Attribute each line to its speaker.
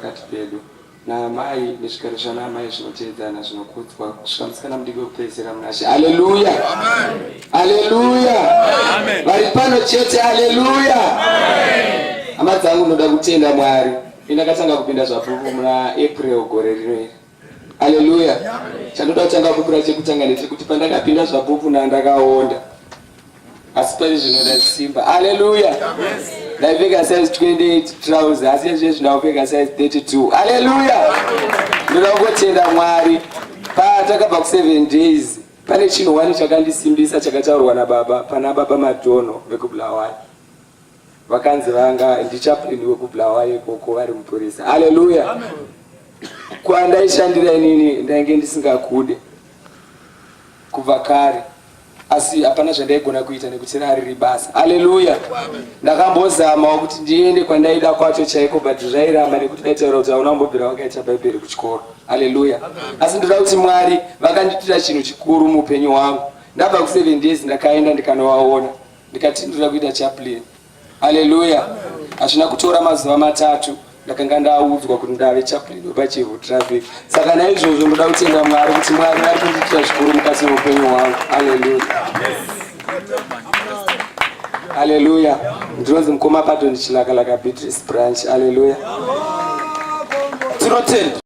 Speaker 1: pakati pedu naamai nezvigaro zvana amai zvinoteedzana zvinokudzwa kusvika musikana mudiki wekupedzisira munashe. Aleluya, aleluya, vari pano chete. Aleluya. Hama dzangu, ndoda kutenda Mwari. Indakatanga kupinda Zvapupu muna April gore rino iri. Aleluya. Chandoda kutanga kupupura chekutanga ndechekuti pandakapinda Zvapupu ndakaonda, asi pari zvino ndasimba. Aleluya. Ndaipfeka size 28 trouser, asi izvezvi ndakupfeka size 32. Aleluya. Ndoda kungotenda Mwari. Patakabva ku7 days, pane chinhu wani chakandisimbisa chakataurwa nababa, pana Baba Madhono vekuBulawayo. Vakanzi vanga ndichaplain wekuBulawayo ikoko, vari mupurisa. Aleluya. Kwandaishandira inini ndainge ndisingakude kubva kare, asi hapana zvandaigona kuita nekuti rariri basa. Aleluya. Ndakambozamawo kuti ndiende kwandaida kwacho chaiko, but zvairamba nekuti daitaura kuti hauna kumbobvira wakaita Bhaibheri kuchikoro. Aleluya. Asi ndoda kuti Mwari vakandiitira chinhu chikuru muupenyu hwangu. Ndabva ku7 days, ndakaenda ndikanovaona, ndikati ndoda kuita chaplain. Aleluya. Hazvina kutora mazuva 3, ndakanga ndaudzwa kuti ndave chaplain wepaChivhu Traffic. Saka naizvozvo ndoda kutenda Mwari kuti Mwari vari kundiitira zvikuru mukati meupenyu hwangu. Aleluya, aleluya. Ndinonzi mukoma Pardon Chilakalaka, Beatrice Branch. Aleluya.
Speaker 2: Tinotenda.